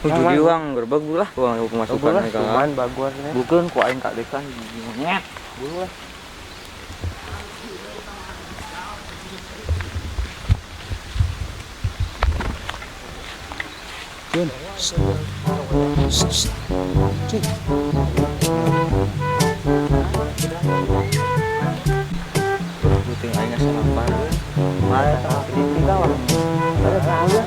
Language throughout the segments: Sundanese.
Judi uang gerbeg lah uang pemasukan lah, mereka. Lumayan bagus nih. Bukan ku aing kak dekan monyet. Buru lah. Jun. Cik. Puting aing asa lapar. Mana kita warung. Ada ya.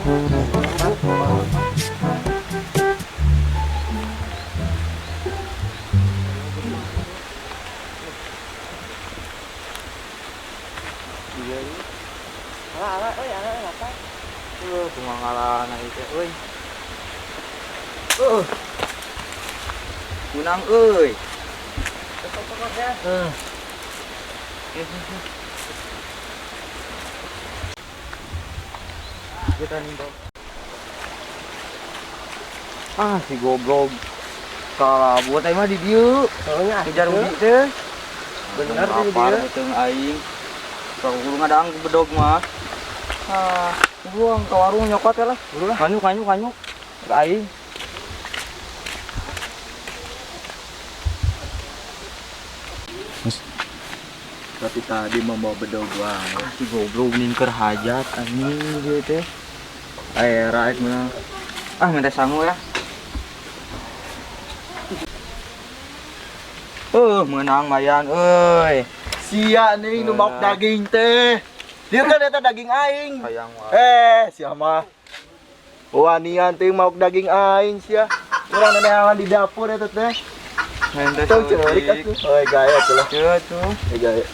Ala ala euy ala lapar. Kumaha ngalana ieu teh euy. Kunang euy. Kita nih, Bang. Ah, si goblok. Kalabut aing mah di dieu. Soalnya Kejar ubi teh. Bener di Lapar dieu. beuteung aing. Kalau kudu ngadang ku bedog mah. Ah, buang ke warung nyokot ya lah. Buru lah. Nganyuk nganyuk nganyuk. Ke aing. Tapi tadi mau bawa bedog wae. Ah, si goblok ningker hajat anjing dia teh. Era rek menang. Ah, minta sangu ya. Menang mayan euy. Sia nih nu maok daging teh. Dia kan eta daging aing. Sayang wae. Sia mah. Wanian teh maok daging aing sia. Urang neneangan di dapur eta teh. Minta Tong ceurik atuh. Oi gaya atuh lah. Ceu tuh. Eh gaya.